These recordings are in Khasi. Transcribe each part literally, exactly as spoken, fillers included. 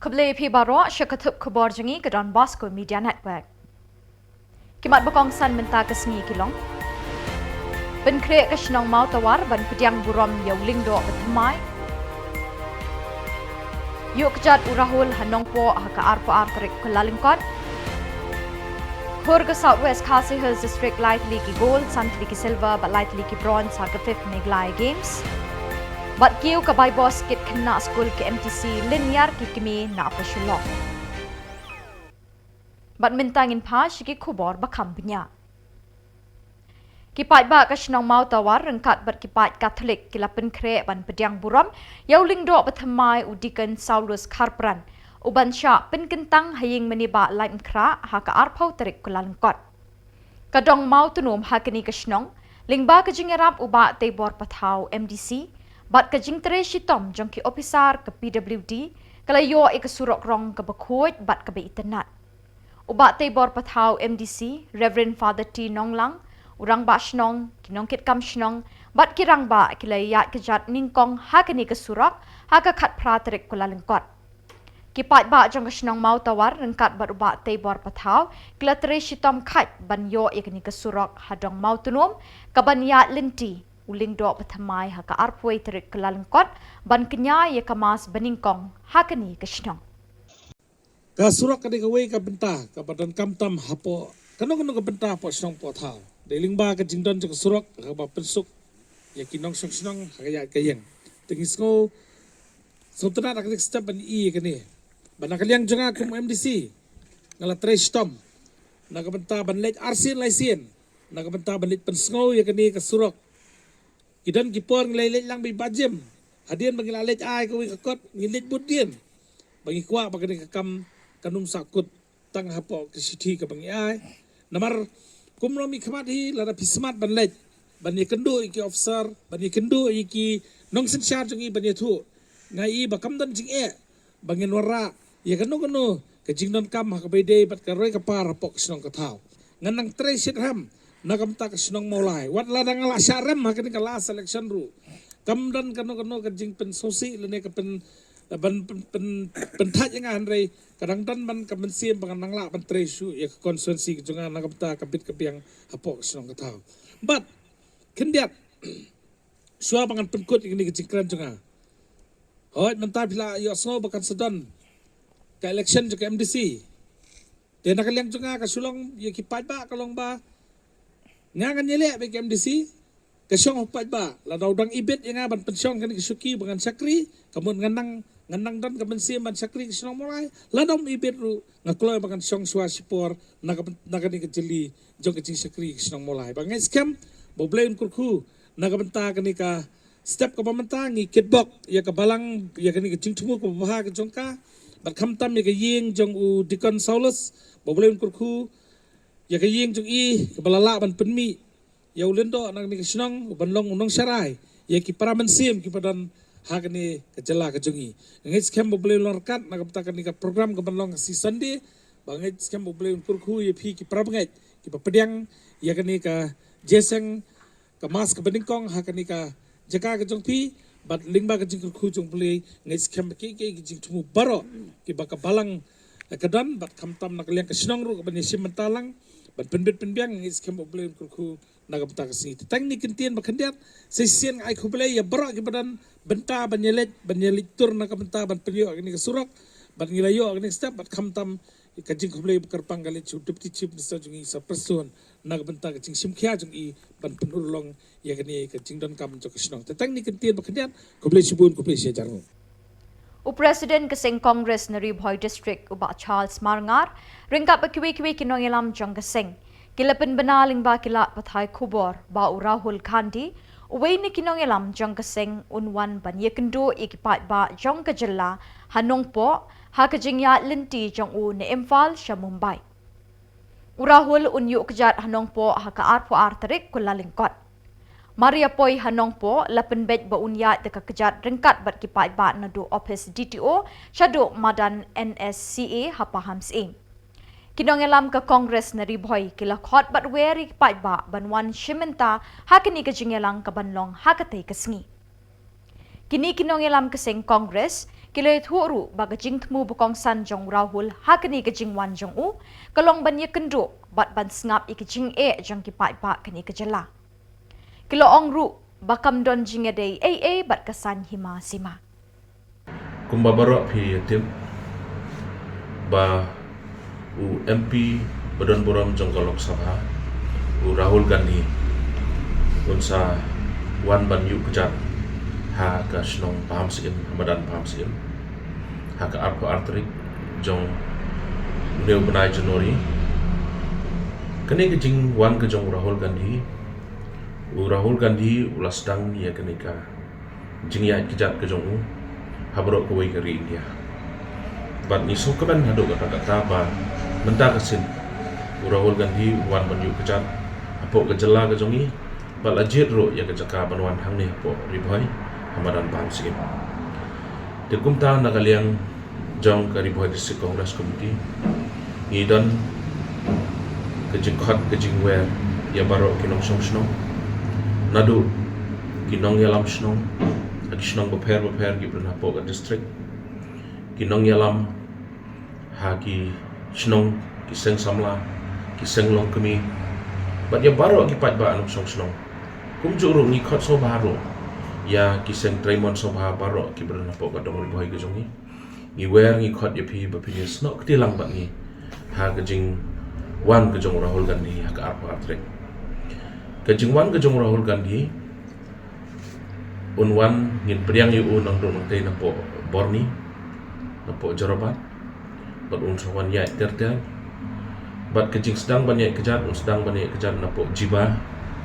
Khublei phi baroh, sha ka thup khubor jong ngi ka Don Bosco Media Network. Ki mat ba kongsan mynta ka sngi ki long: Pynkhreh ka shnong Mawtawar ban pdiang burom ïa u Lyngdoh Bathymmai. Ïuh kjat u Rahul ha Nongpoh ha ka arphew ar tarik Kyllalyngkot. Khur ka South West Khasi Hills District lai tylli ki gold, san tylli ki silver bad lai tylli ki bronze ha ka fifth Meghalaya Games. Bad kiew ka Baibos kit khynnah skul ka M T C, lynñiar ki kmie na Pashulok. Bad mynta ngin phai sha ki khubor ba kham bniah. Ki paidbah ka shnong Mawtawar ryngkat bad ki paid Katholik ki la pynkhreh ban pdiang burom ïa u Lyngdoh Bathymmai u Deacon Saulus Kharpran, u ban shah pynkyntang ha ïing mane Bah Laitmynkhraw ha ka arphew tarik Kyllalyngkot. Ka dong Mawtnum ha kane ka shnong, lyngba ka jingïarap u Bah Teibor Pathaw M D C bad ka jingtrei shitom jong ki ophisar ka P W D, ka la ïoh ïa ka surok rong kaba khuid bad kaba itynnad. U Bah Teibor Pathaw M D C, Reverend Father T Nonglang, u rangbah shnong, ki nongkitkam shnong bad ki rangbah ki la ïaid kjat nyngkong ha kane ka surok ha ka khatphra tarik Kyllalyngkot. Ki paidbah jong ka shnong Mawtawar ryngkat bad u Bah Teibor Pathaw ki la trei shitom khait ban ïoh ïa kane ka surok ha dong Mawtnum, kaban ïaid lynti u Lyngdoh Bathymmai ha ka arphew tarik Kyllalyngkot, ban kñia ïa ka mass banyngkong ha kane ka shnong. Ka surok ka dei kawei ka bynta kaba donkam tam hapoh kano kano ka bynta hapoh shnong hapoh thaw. Dei lyngba ka jingdon jong ka surok kaba pynsuk ïa ki nongshong shnong ha ka ïaid ka ïeng. Te ngi sngew sngewtynnad ha kane ka step ban ïoh ïa kane. Bad na ka liang jong nga kum M D C, nga la trei shitom na ka bynta ban leit arsien laisien na ka bynta ban leit pynsngew ïa kane ka surok. Ki don ki por ngi la leit lang bad i Bah Jim. Hadien ba ngi la leit ai kawei ka kot, ngi leit bud dien. Ba ngi kwah ba kane ka kam kan ym sahkut tang hapoh ka shithi kaba ngi ai. Namar kumno mynta hi, lada phi smat ban leit, ban ïakynduh ïa ki officer, ban ïakynduh ïa ki nongsynshar jong ngi ban ïathuh, nga i ba kam don jingeh ba ngin wanrah ïa kano kano ka jingdonkam ha kaba ïadei bad ka roi ka par hapoh ka shnong ka thaw. Ngan nang trei shitrhem na ka bynta ka shnong Mawlai. Wat lada nga la shah rem ha kane ka last election ruh, kam don kano kano ka jingpynsngewsih lane ka pyn, ban pyn, pyn, pynthait ïa nga, hynrei ka dang don ban ka mynsiem ba ngan nang lah ban trei shuh ïa ka constituency ka jong nga na ka bynta ka bit ka biang hapoh ka shnong ka thaw. Bad khyndiat, shuwa ba ngan pynkut ïa kane ka jingkren jong nga, hooid mynta phi la ïohsngew ba kan sa don ka election jong ka M D C. Te na ka liang jong nga ka shu long ïa ki paidbah ka long ba nga ngan ïaleh bad ka M D C, ka shong u paidbah. Lada u dang ibit ïa nga ban pynshong kane ka shuki ba ngan shakri, ka mut ngan nang, ngan nang don ka mynsiem ban shakri ka shnong Mawlai. Lada um ibit ruh, nga kloi ba ngan shong shuwa shipor na ka, na kane ka jylli jong ka jingshakri ka shnong Mawlai. Ba ngeit skhem ba U Blei un kyrkhu na ka bynta kane ka step kaba mynta. Ngi kitbok ïa ka balang ïa kane ka jingthmu kaba bha ka jong ka, bad khamtam ïa ka ïing jong u Deacon Saulus, ba U Blei un kyrkhu ïa ka ïing jong i kaba la lah ban pynmih ïa u Lyngdoh na kane ka shnong, u ban long u nongsharai ïa ki para mynsiem kiba don ha kane ka jylla ka jong i. Ngeit skhem ba U Blei un long ryngkat na ka bynta kane ka program kaban long ha shi Sunday. Ba ngeit skhem ba U Blei un kyrkhu ïa phi ki para bangeit kiba pdiang ïa kane ka jingïaseng, ka mass kaba nyngkong ha kane ka jaka ka jong phi. Bad lyngba ka jingkyrkhu jong U Blei, ngeit skhem ba ki, ki, ki jingthmu baroh kiba ka balang, eh, ka don, bad khamtam na ka liang ka shnong ruh kaban ïashim bynta lang, ban pynbit pynbiang, ngeit skhem ba U Blei un kyrkhu na ka bynta ka sngi. Te tang kine ki kyntien ba khyndiat, sa shisien nga ai khublei ïa baroh kiba don bynta ban ïaleit, ban ïaleit tur na ka bynta ban pynïoh ïa kane ka surok. Bad ngi la ïoh ïa kane ka step, bad khamtam ka jingkhublei ba kyrpang ka leit sha u Deputy Chief Minister jong ngi Sir Prestone na ka bynta ka jingshim khia jong i ban pynurlong ïa kane ka jingdonkam jong ka shnong. Te tang kine ki kyntien ba khyndiat, khublei shibun, khublei shihajar nguh. U President ka seng Congress na Ri Bhoi District, u Bah Charles Marngar, ryngkat bad kiwei kiwei ki nongïalam jong ka seng, ki la pynbna lyngba ki lad pathai khubor ba u Rahul Gandhi, uwei na ki nongïalam jong ka seng, un wan ban ïakynduh ïa ki paidbah jong ka jylla ha Nongpoh ha ka jingïaid lynti jong u na Imphal sha Mumbai. U Rahul un ïuh kjat ha Nongpoh ha ka arphew ar tarik Kyllalyngkot. Mar ïa poi ha Nongpoh, la pynbeit ba un ïaid da ka kjat ryngkat bad ki paidbah naduh ophis D T O shaduh madan N S C A ha Pahamsyiem. Ki nongïalam ka Congress na Ri Bhoi ki la khot bad wer ïa ki paidbah ban wan shim bynta ha kane ka jingïalang kaban long ha katei ka sngi. Kine ki nongïalam ka seng Congress Ki la ïathuh ruh ba ka jingthmu ba kongsan jong u Rahul ha kane ka jingwan jong u ka long ban ïakynduh bad ban sngap ïa ka jingeh jong ki paidbah kane ka jylla. Ki la ong ruh ba kam don jingïadei ei ei bad ka saiñ hima sima. Kumba baroh phi ïa tip ba u M P ba don burom jong ka Lok Sabha, u Rahul Gandhi, un sa wan ban ïuh kjat ha ka shnong Pahamsyiem, ha madan Pahamsyiem, ha ka arphew ar tarik jong une u bnai January. Kane ka jingwan ka jong u Rahul Gandhi, u Rahul Gandhi u la sdang ïa kane ka jingïaid kjat ka jong u ha baroh kawei ka ri India. Bad ngi sngewkmen haduh katta katta ba mynta ka sien u Rahul Gandhi u wan ban ïuh kjat hapoh ka jylla ka jong ngi, bad la jied ruh ïa ka jaka ban wan hangne hapoh Ri Bhoi ha madan Pahamsyiem. Te kumta na ka liang jong ka Ri Bhoi District Congress Committee ngi don ka jingkhot ka jingwer ïa baroh ki nongshong shnong, naduh ki nongïalam shnong ha ki shnong bapher bapher kiba don hapoh ka district, ki nongïalam ha ki shnong, ki seng samla, ki seng longkmie, bad ïa baroh ki paidbah nongshong shnong. Kumjuh ruh ngi khot sngewbha ruh ïa ki seng treimon sngewbha baroh kiba don hapoh ka dong Ri Bhoi ka jong ngi. Ngi wer ngi khot ïa phi ba phin ïa snoh kti lang bad ngi ha ka jingwan ka jong u Rahul Gandhi ha ka arphew ar tarik. Ka jingwan ka jong u Rahul Gandhi, un wan ngin pdiang ïa u nangduh nangtei napoh Borni, napoh Jorabat, bad un sa wan ïaid ter ter. Bad ka jingsdang ban ïaid kjat, un sdang ban ïaid kjat napoh Jiba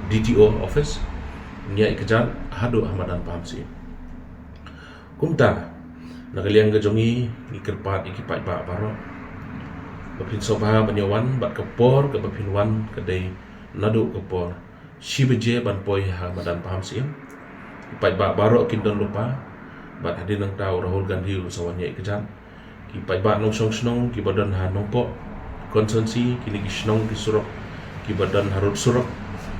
D T O office, un ïaid kjat haduh ha madan Pahamsyiem. Kumta na ka liang ka jong ngi, ngi kyrpad ïa ki paidbah baroh ba phin sngewbha ban ïa wan, bad ka por kaba phin wan ka dei naduh ka por shi baje ban poi ha madan Pahamsyiem. Ki paidbah baroh kin don lypa, bad hadien nangta u Rahul Gandhi un sa wan ïaid kjat. Ki paidbah nongshong shnong kiba don ha Nongpoh constituency, kine ki shnong ki surok kiba don harud surok,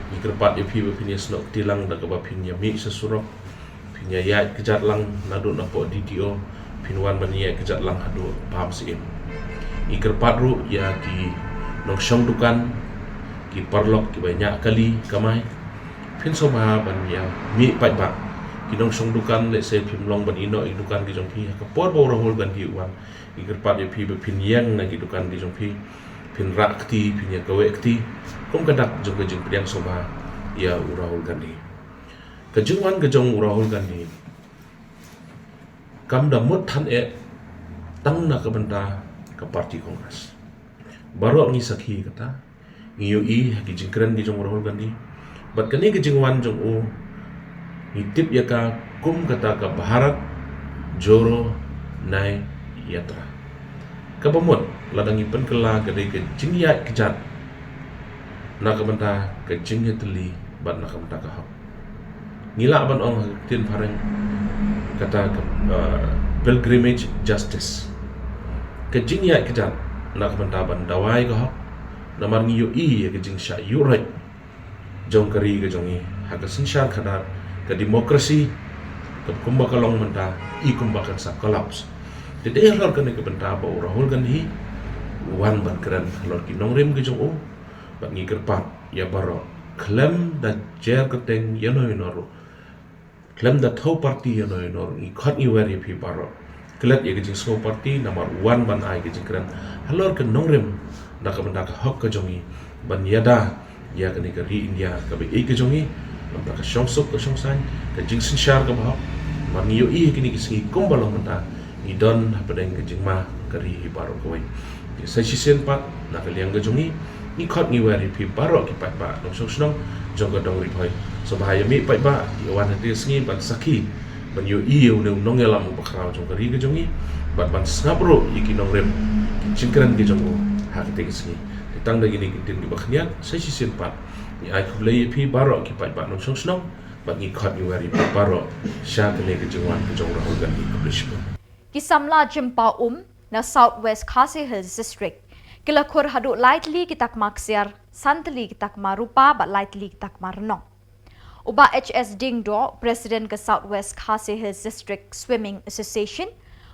ngi kyrpad ïa phi ba phin ïa snoh kti lang da kaba phin ïa mih sha surok, phin ïa ïaid kjat lang naduh napoh D T O, phin wan ban ïaid kjat lang haduh Pahamsyiem. Ngi kyrpad ruh ïa ki nongshong dukan, ki paralok kiba ñiah kali kamai, phin sngewbha ban ïa mih paidbah. Ki nongshong dukan, lehse phim long ban ïehnoh ïa ki dukan ki jong phi ha ka por ba u Rahul Gandhi u wan, ngi kyrpad ïa phi ba phin ïeng na ki dukan ki jong phi, phin rah kti, phin ïa kaweh kti kum ka dak jong ka jingpdiang sngewbha ïa u Rahul Gandhi. Ka jingwan ka jong u Rahul Gandhi kam da mut than eh tang na ka bynta ka party Congress. Baroh ngi sakhi kata, ngi ïohi ha ki jingkren ki jong u Rahul Gandhi. Bad kane ka jingwan jong u ngi tip ïa ka kum kata ka Bharat Jodo Nyay Yatra. Kaba mut lada ngi pynkylla ka dei ka jingïaid kjat na ka bynta ka jingïatylli bad na ka bynta ka hok. Ngi lah ban ong ha ka ktien phareng kata ka, uh, pilgrimage justice. Ka jingïaid kjat na ka bynta ban dawa ïa ka hok, namar ngi ïohi ïa ka jingshah ïuhroit jong ka ri ka jong ngi ha ka synshar khadar, ka democracy ka kumba ka long mynta i kumba kan sa collapse. Te dei halor kane ka bynta ba u Rahul Gandhi u wan ban kren halor ki nongrim ki jong u. Bad ngi kyrpad ïa baroh, khlem da jer kyrteng ïano ïano ruh, khlem da thew party ïano ïano ruh, ngi khot ngi wer ïa phi baroh, klet ïa ka jingsngew party, namar u wan ban ai ka jingkren halor ka nongrim na ka bynta ka hok ka jong ngi, ban ïada ïa kane ka ri India kaba ïeit ka jong ngi, namar ka shongsuk ka shongsaiñ, ka jingsynshar kaba hok. Namar ngi ïohi ïa kine ki sngi kumba long mynta, ngi don hapdeng ka jingma ka ri hi baroh kawei. Te sa shisien pat na ka liang ka jong ngi, ngi khot ngi wer ïa phi baroh ki paidbah nongshong shnong jong ka dong Ri Bhoi. Sngewbha ïa mih paidbah, ïa wan ha kata ka sngi ban sakhi, ban ïohi ïa une u nongïalam uba khraw jong ka ri ka jong ngi, bad ban sngap ruh ïa ki nongrim, ki jingkren ki jong u ha kata ka sngi. Te tang da kine ki ktien kiba khyndiat, sa shisien pat ngi ai khublei ïa phi baroh ki paidbah nongshong shnong, bad ngi khot ngi wer ïa phi baroh sha kane ka jingwan ka jong u Rahul Gandhi. Khublei shibun. Ki samla jempa um na South West Khasi Hills District ki la khur haduh lai tylli ki takma ksiar, san tylli ki takma rupa bad lai tylli ki takma rnong. U Bah H S Diengdoh, President ka South West Khasi Hills District Swimming Association,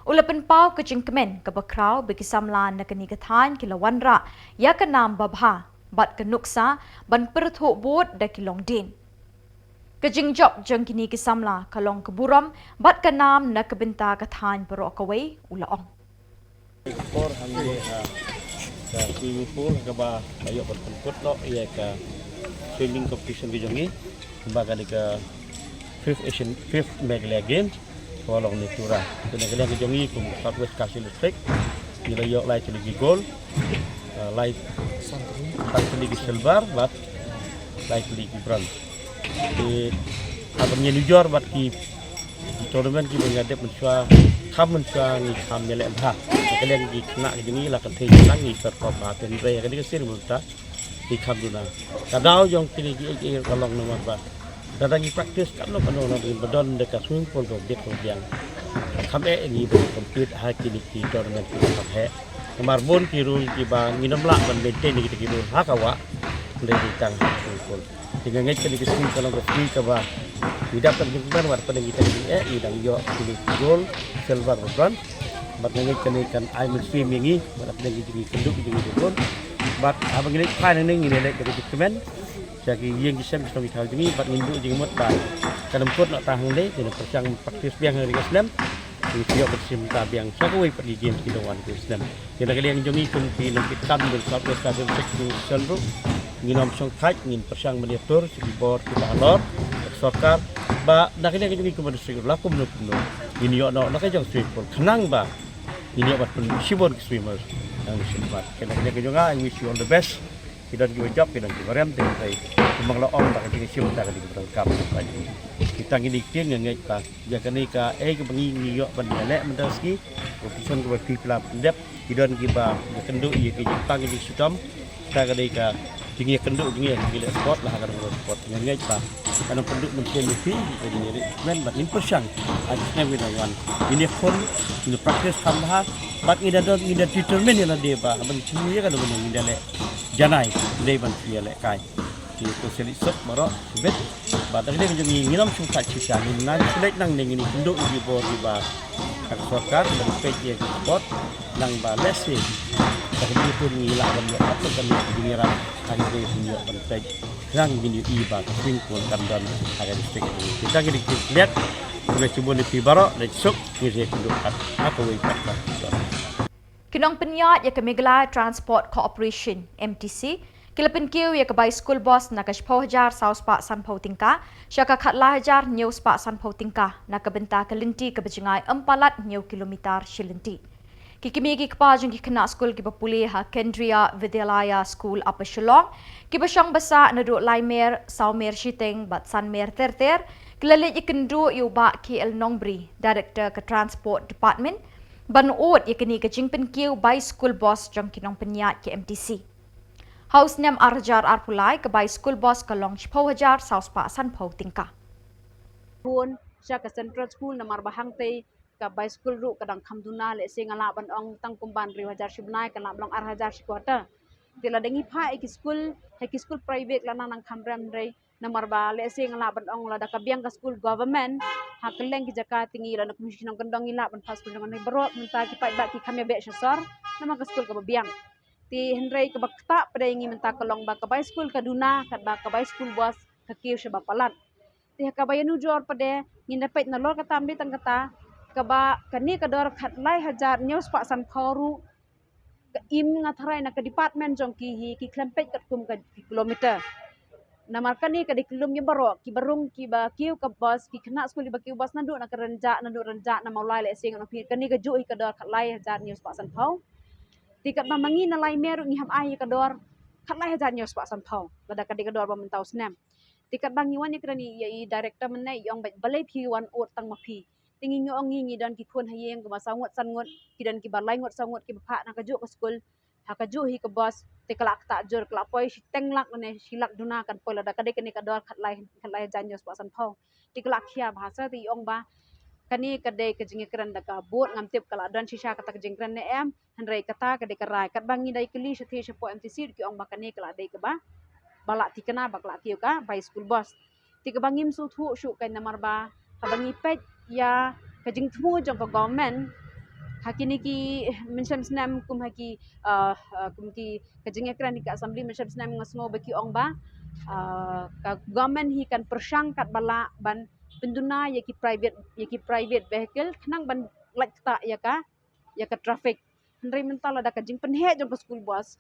U la pynpaw ka jingkmen kaba khraw ba ki samla na kane ka thaiñ ki la wanrah ïa ka nam babha bad ka nuksa ban pyrthuh bud da ki longdien. Ka jingjop jong kine ki samla ka long ka burom bad ka nam na ka bynta ka thaiñ baroh kawei, u la ong. Por hangne ha ka swimming pool kaba la ïoh ban pynkut noh ïa ka swimming competition ka jong ngi, ba ka dei ka fifth Asian, fifth Meghalaya Games, ka long ne Tura. Te na ka liang ka jong ngi kum South West Khasi Hills District, ngi la ïoh lai tylli ki gold, ah, lai san tylli ki silver bad lai tylli ki bronze. Te haba ngi nujor bad ki tournament kiba nga dep mynshuwa, kham mynshuwa ngi kham ïaleh bha. Na ka liang ki khynnah ki jong ngi la kynthei, ngi perform bha, te hynrei ha kane ka sien mynta ki kham duna. Ka daw jong kine ki eiei ka long namar ba lada ngi practice katno katno, lada ngi ba don da ka swimming pool kaba biang, kham eh ngi ban compete ha kine ki tournament kiba kham heh. Namar bun ki rule kiba ngim lah ban maintain ïa kita ki rule ha ka wah, hynrei dei tang ha swimming pool. Te nga ngeit kane ka sngi ka long ka sngi kaba ngi dap ka jingkmen, wat pdeng kita ki jingeh ngi dang ïoh kine ki gold, silver bad bronze. Bad nga ngeit kane kan ai mynsiem ïa ngi, wat pdeng ki jingkynduh ki jingkynduh. Bad haba ngi leit phai nangne ngin ïaleh ka jingkmen sha ki ïing ki sem ki shnong ki thaw jong ngi, bad ngin buh jingmut ba kan ym kut noh tang hangne, ngin pyrshang practice biang ha ri ka snem. Ngi ïoh ban shim bynta biang sha kawei pat ki games kiba wan ka snem. Te na ka liang jong ngi kum ki nongkitkam jong South West Khasi Hills District ruh, ngin ym shong thait, ngin pyrshang ban ïatur sha ki bor kiba halor, ka sorkar, ba na ka liang jong ngi kum ka district la kumno kumno ngin ïoh noh na ka jong swimming pool khnang ba ngin ïoh ban pynshibun ki swimmers. Nang shim pat. Te na ka liang jong nga, I wish you all the best. Ki don kiba jop, ki don kiba rem, te hynrei kumba nga la ong ba ka jingshim bynta ka dei kaba donkam. Kita ngi dei ktien, nga ngeit ba ïa kane kaei kaba ngi, ngi ïoh ban ïaleh mynta ka sngi, competition kaba phi pla pyndep, ki don kiba ïakynduh ïa ki jingpang ki jingshitom. Kita ka dei ka jingïakynduh jong ngi, ngi leh sport la ha ka rong sport. Nga ngeit ba kan ym pynduh mynsiem ïa phi, ka jingïaleh kmen, bad ngin pyrshang ha ki snem kiban wan. Ngin ïakhun, ngin practice kham bha, bad ngin da don, ngin da determine ïa lade ba haba ngi shim ïa kano kano ngin da leh janai, dei ban ïalehkai. Te to sa leit suk baroh shibit. Bad na ka liang jong ngi, ngin ym shong thait shisha, ngin nang shu leit nangne, ngin ïakynduh ïa ki bor kiba ha ka sorkar ban peit ïa ka sport, nang ba lehse da ka jingkynduh ngi lah ban ïoh katto katne ka jingïarap, hynrei ngin ïoh ban peit, nang ngin ïohi ba ka swimming pool kan don ha ka district jong ngi. Te tang ngi dei ki klet, khublei shibun ïa phi baroh, leit suk, ngin sa ïakynduh pat ha kawei pat ka. Ki nongpynïaid ïa ka Meghalaya Transport Corporation, M T C, ki la pynkiew ïa ka bai school bus na ka shiphew hajar saw spah sanphew tyngka sha ka khatlai hajar hynñiew spah sanphew tyngka na ka bynta ka lynti kaba jngai ym palat hynñiew kilometer shi lynti. Ki kmie ki kpa jong ki khynnah skul kiba pule ha Kendriya Vidyalaya School Upper Shillong, kiba shong ba sah naduh lai mer, saw mer shiteng bad san mer ter ter, ki la leit ïakynduh ïa u Bah K L Nongbri, Director ka Transport Department, ban ud ïa kane ka jingpynkiew bai school bus jong ki nongpynïaid ka M T C. Ha u snem ar hajar arphew lai, ka bai school bus ka long shiphew hajar saw spah sanphew tyngka. Bun sha ka Central School namar ba hangtei ka bai school ruh ka dang kham duna, lehse nga lah ban ong tang kumban hynriew hajar shi bnai, ka lah ban long ar hajar shi quarter. Te lada ngi phah ïa ki school, ha ki school private la nang nang kham rem hynrei namar ba lehse nga lah ban ong lada ka biang ka school government ha kylleng ki jaka, te ngi lada kum shi nongkyndong ngi lah ban phah school jong ngi baroh, mynta ki paidbah ki kham ïa beh sha sor namar ka school kaba biang. Te hynrei kaba ktah pat de ïa ngi mynta ka long ba ka bai school ka duna, katba ka bai school bus ka kiew shaba palat. Te ha kaba ïanujor pat de ngin da peit nalor kata ym dei tang kata, kaba kane ka dor khatlai hajar hynñiew spah sanphew ruh ka im, nga tharai na ka department jong ki hi ki khlem peit katkum ka ki kilometer. Namar kane ka dei ka lum ïa baroh, kiba rung, kiba kiew ka bus, ki khynnah skul kiba kiew bus naduh na ka Rynjah, naduh Rynjah na Mawlai lehse ngan ong phi, kane kajuh hi ka dor khatlai hajar hynñiew spah sanphew. Te katba ma ngi na Laimer ruh ngi hap ai ïa ka dor khatlai hajar hynñiew spah sanphew, lada ka dei ka dor ba mynta u snem. Te katba ngi wan ïakren ïa i director mynne, i ong ba balei phi wan ud tang ma phi. Te ngi, ngi ong ngi, ngi don ki khun ha ïing kumba saw ngut san ngut, ki don kiba lai ngut saw ngut kiba phah na kajuh ka skul ha kajuh hi ka bus. Te ka la ktah jur, ka la poi shiteng lak ne shi lak duna kan poi lada ka dei kane ka dor khatlai, khatlai hajar hynñiew spah sanphew. Te ka la khia bha sa, te i ong ba kane ka dei ka jingïakren da ka bud, ngam tip ka la don shisha kata ka jingkren ne em. Hynrei kata ka dei ka rai. Katba ngi da ïakylli shathie shapoh M T C ruh ki ong ba kane ka la dei kaba, ba la thikna ba ka la kiew ka bai school bus. Te kaba ngim sngewthuh shuh kein namar ba haba ngi peit ïa ka jingthmu jong ka government, Ha kine ki mynshem snem kum ha ki, uh, uh, kum ki ka jingïakren hi ka assembly mynshem snem nga sngew ba ki ong ba, uh, ka government hi kan pyrshang katba lah ban pynduna ïa ki private, ïa ki private vehicle khnang ban lait ktah ïa ka, ïa ka traffic. Hynrei mynta lada ka jingpynheh jong ka school bus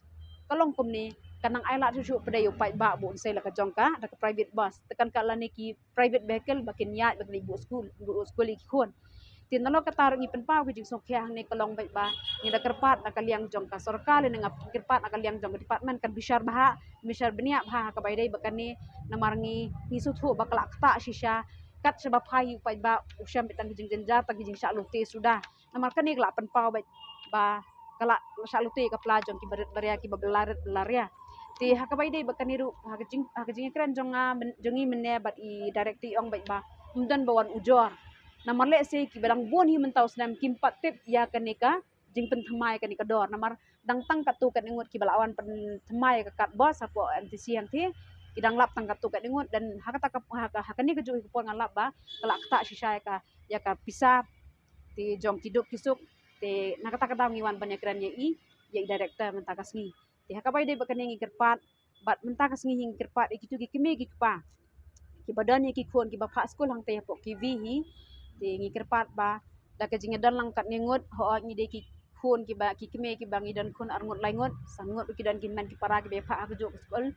ka long kumne, kan nang ai lad shuh shuh pat ïa u paidbah ba un sei la ka jong ka da ka private bus. Te kan ka lane ki private vehicle ba kin ïaid ba kin buh school, buh school ïa ki khun. Te nalor kata ruh ngi pynpaw ka jingsngewkhia hangne ka long beit ba ngi da kyrpad na ka liang jong ka sorkar lane nga kyrpad na ka liang jong ka department kan bishar bha, bishar bniah bha ha kaba ïadei bad kane, namar ngi, ngi sngewthuh ba ka la ktah shisha. Kat shaba phai hi u paidbah u shem beit tang ki jingjynjar, tang ki jingshah lute suda. Namar kane ka la pynpaw beit ba ka la shah lute ka pla jong ki barit baria, kiba la rit la ria. Te ha kaba ïadei bad kane ruh ha ka jing, ha ka jingïakren jong nga myn, jong ngi mynne bad i director i ong beit ba ym don ba wan ujor. Namar lehse kiba dang bun hi mynta u snem kim pat tip ïa kane ka jingpynthymmai kane ka dor. Namar dang tang katto katne ngut kiba la wan pynthymmai ka card bus hapoh M T C hangthie. Ki dang lap tang katto katne ngut, dan ha kata ka, ha ka, ha kane ka juh hi ka por nga lap ba ka la ktah shisha ïa ka, ïa ka pisa te jong ki duk ki suk. Te na kata ka daw ngi wan ban ïakren ïa i, ïa i director mynta ka sngi. Te ha kaba ïadei bad kane ngi kyrpad, bad mynta ka sngi hi ngi kyrpad ïa kito ki kmie ki kpa kiba don ïa ki khun kiba phah skul hangtei hapoh K V hi. Te ngi kyrpad ba da ka jingïadon lang katne ngut, hooid ngi dei ki khun kiba, ki kmie kiba ngi don khun ar ngut lai ngut, san ngut ruh ki don ki hynmen ki para kiba ïa phah ha kajuh ka skul.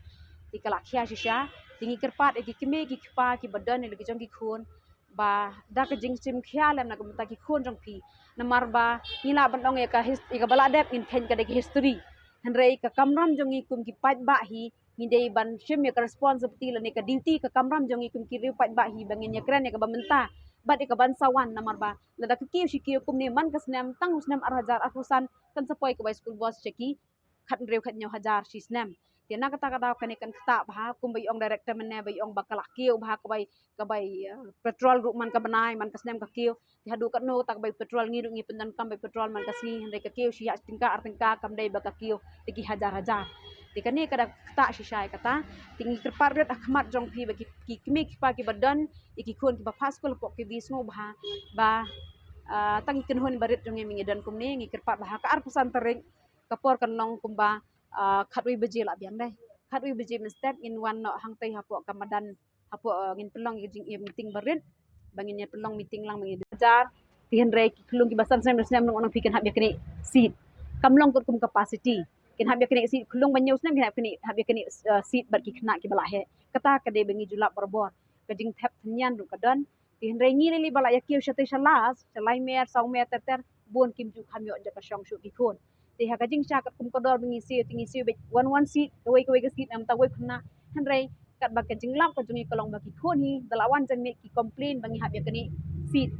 Te ka la khia shisha. Te ngi kyrpad ïa ki kmie ki kpa kiba don ïa la ki jong ki khun ba da ka jingshim khia lem na ka bynta ki khun jong phi. Namar ba ngi lah ban ong ïa ka his-, ïa kaba la dep ngin kheiñ ka da ka history. Hynrei ka kamram jong ngi kum ki paidbah hi ngi dei ban shim ïa ka responsibility lane ka duty, ka kamram jong ngi kum ki riew paidbah hi ba ngin ïakren ïa kaba mynta bad ïa kaban sa wan. Namar ba lada ka kiew shi kiew kumne man ka snem, tang u snem ar hajar arphew san kan sa poi kawei school bus sha ki khathynriew khathynñiew hajar shi snem. Te na kata ka daw kane kan ktah bha, kumba i ong director mynne ba i ong ba ka la kiew bha kawei, kawei, eh, petrol ruh man ka bnai, man ka snem ka kiew. Te haduh katno kata kawei petrol, ngi ruh ngi pyndonkam wei petrol man ka sngi, hynrei ka kiew shi ïa tyngka ar tyngka, kam dei ba ka kiew te ki hajar hajar. Te kane ka da ktah shisha ïa kata. Te ngi kyrpad rit ha khmat jong phi ba ki, ki kmie ki kpa kiba don ïa ki khun kiba phah skul hapoh K V, sngewbha ba, ah, tang ki kynhun barit jong ngi, ngi don kumne, ngi kyrpad ba ha ka arphew san tarik ka por kan long kumba, ah, khatwei baje lah biang dei. Khatwei baje mynstep ngin wan noh hangtei hapoh ka madan, hapoh, ah, ngin pynlong ïa ka jing, ïa meeting barit, ba ngin ïa pynlong meeting lang ba ngin jar. Te hynrei ki khyllung kiba san snem, snem nong nong phi kin hap ïa kane seat. Kam long katkum capacity. Kin hap ïa kane seat, khyllung ba hynñiew snem kin hap kane, hap ïa kane, ah, seat bad ki khynnah kiba la heh. Kata ka dei ba ngi ju lap barabor. Ka jingthep tynñian ruh ka don. Te hynrei ngi lei lei ba la ïa kiew shatei sha last, sha lai mer, saw mer ter ter, bun kim ju kham ïoh jaka shong shuh ki khun. Te ha ka jingshah katkum ka dor ba ngi siew, te ngi siew beit wan wan seat, kawei kawei ka seat, namta wei khynnah. Hynrei katba ka jinglap ka jong ngi ka long ba ki khun hi da la wan jan miet ki complain ba ngi hap ïa kane seat.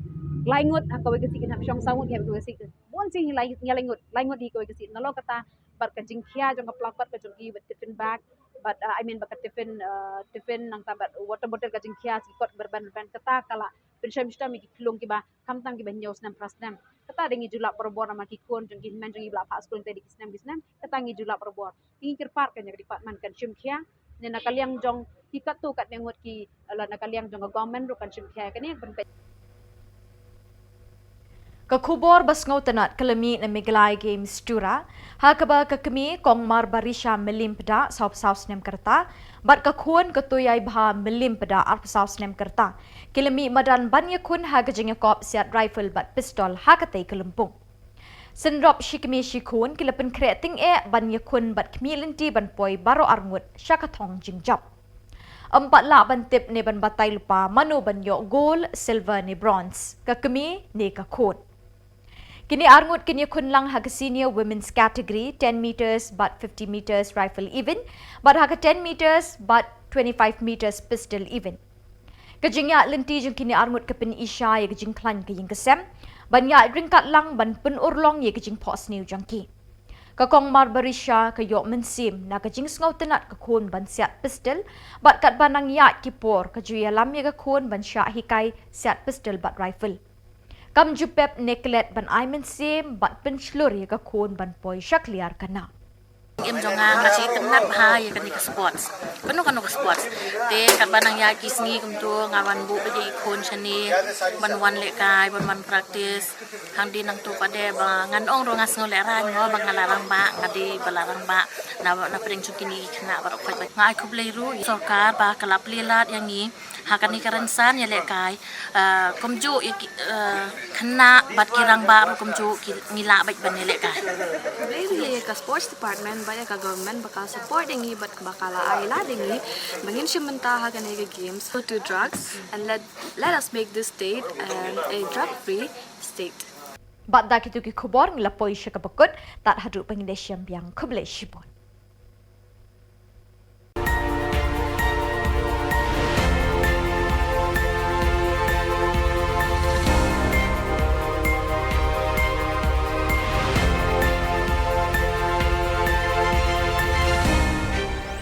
Lai ngut ha kawei ka seat kin hap shong, saw ngut ha kawei ka seat. Bun sien hi lai, ngi lai ngut, lai ngut hi kawei ka seat. Nalor kata bad ka jingkhia jong ka placard ka jong ki bad tiffin bag, bad, uh, I mean bad ka tiffin, uh, tiffin nangta bad water bottle, ka jingkhia ki kot berben berben, kata ka la pynshoi mynsiem ïa ki khyllung kiba khamtam kiba hynñiew snem phra snem. Kata dei ngi ju lap barabor namar ki khun jong ki hynmen jong ngi ba la phah skul te dei ki snem ki snem. Kata ngi ju lap barabor. Te ngi kyrpad ka ïa ka department kan shim khia. Ne na ka liang jong ki katto katne ngut ki, la na ka liang jong ka government ruh kan shim khia kane ban peit. Ka khubor ba sngewtynnat ka la mih na Meghalaya Games Tura, ha kaba ka kmie Kong Marbarisha Mylliem Pdeng, sawphew saw snem ka rta, bad ka khun ka Tuiaibha Mylliem Pdeng, arphew saw snem ka rta, ki la mih madan ban ïakhun ha ka jingïakop siat rifle bad pistol ha katei ka lympung. Synrop shi kmie shi khun ki la pynkhreh tyngeh ban ïakhun bad khmih lynti ban poi baroh arngut sha ka thong jingjop. Ym pat lah ban tip ne ban batai lypa mano ban ïoh gold, silver ne bronze, ka kmie ne ka khun. Kine arngut kin ïakhun lang ha ka senior women's category, ten meters bad fifty meters rifle event, bad ha ka ten meters bad twenty-five meters pistol event. Ka jingïaid lynti jong kine arngut ka pyni shai ïa ka jingkhlaiñ ka ïing ka sem ban ïaid ryngkat lang ban pynurlong ïa ka jingphohsniew jong ki. Ka Kong Marbarisha ka ïoh mynsiem na ka jingsngewtynnat ka khun ban siat pistol, bad katba nang ïaid ki por ka ju ïalam ïa ka khun ban shah hikai siat pistol bad rifle. Kam ju pep ne klet ban ai mynsiem bad pynshlur ïa ka khun ban poi sha kliar ka nam. Em jong nga nga shi tynat bha ïa kane ka sports. Kano kano ka sports. Te katba nang ïa ki sngi kumto nga wan buh ïa i khun shane ban wan lehkai ban wan practice. Hang di nang tu pade ba ngan ong ruh nga sngew lehrain ngo ba nga la rangbah nga di ba la rangbah na na pdeng jong kine ki khynnah baroh khoit ba nga ai khublei ruh ïa sorkar ba ka la plie lad ïa ngi ha kane ka rynsan ïa lehkai. Ah, kumjuh ïa ki, ah, khynnah bad ki rangbah ruh kumjuh ki ngi lah bad ban ïa lehkai. Khublei ruh ïa ka sports department bad ïa ka government ba ka support ïa ngi bad ba ka la ai lad ïa ngi ba ngin shim bynta ha kane ka games. No to drugs and let let us make this state, um, a drug free state. Bad da kitu ki khubor ngi la poi sha kaba kut, tad haduh ba ngin ïashem biang, khublei shibun.